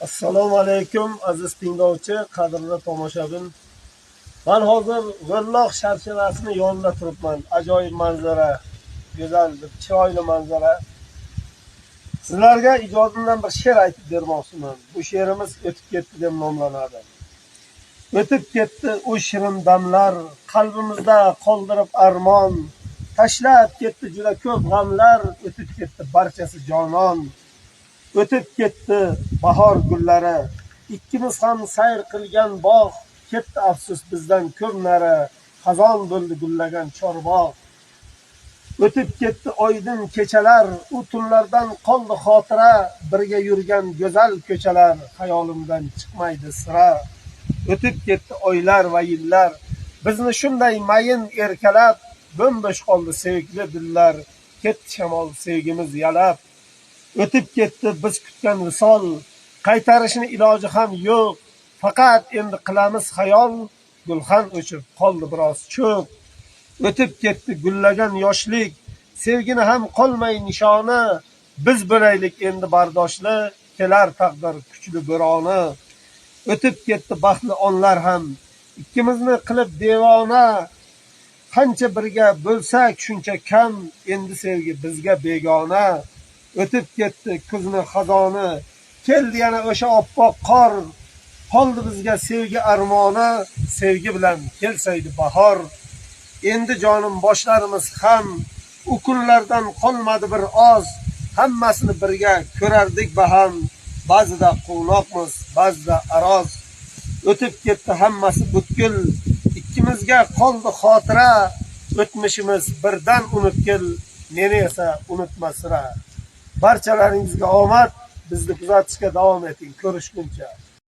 Assalomu alaykum, aziz tinglovchi, qadrli tomoshabin. Man hozir G'irloq sharshirasini yonida turibman. Ajoyib manzara, go'zal bir chiroyli manzara. Sizlarga ijodimdan bir she'r aytib bermoqchiman. Bu she'rimiz "O'tib ketdi" deb nomlanadi. O'tib ketdi u shirin damlar, qalbimizda qoldirib armon, tashlab ketdi juda ko'p g'amlar, o'tib ketdi barchasi, jonon. O'tib ketdi bahor gullari, ikkimiz ham sayr qilgan bog', ketdi, afsus, bizdan ko'p nari, xazon bo'ldi gullagan chorbog'. O'tib ketdi oydin kechalar, u tunlardan qoldi xotira, birga yurgan go'zal ko'chalar xayolimdan chiqmaydi sira. O'tib ketdi oylar va yillar, bizni shunday mayin erkalab, bo'm-bo'sh qoldi sevikli dillar, ketdi shamol sevgimiz yalab. O'tib ketdi biz kutgan visol, qaytarishni iloji ham yo'q, faqat endi qilamiz xayol, gulxan o'chib qoldi biroz cho'g'. O'tib ketdi gullagan yoshlik, sevgini ham qolmay nishoni, biz bo'laylik endi bardoshli, kelar taqdir kuchli bo'roni. O'tib ketdi baxtli onlar ham, ikkimizni qilib devona, qancha birga bo'lsak, shuncha kam, endi sevgi bizga begona. O'tib ketdi kuzni xazoni, keldi yana o'sha oppoq qor, qoldi bizga sevgi armoni, sevgi bilan kelsaydi bahor. Endi, jonim, boshlarimiz ham, u kunlardan qolmadi bir oz, hammasini birga ko'rardik baham, ba'zida quvnoqmiz, ba'zida aroz. O'tib ketdi hammasi butkul, ikkimizga qoldi xotira, o'tmishimiz birdan unutgil, meni esa unutma sira. Barchalaringizga omad, bizni kuzatishga davom eting. Ko'rishguncha.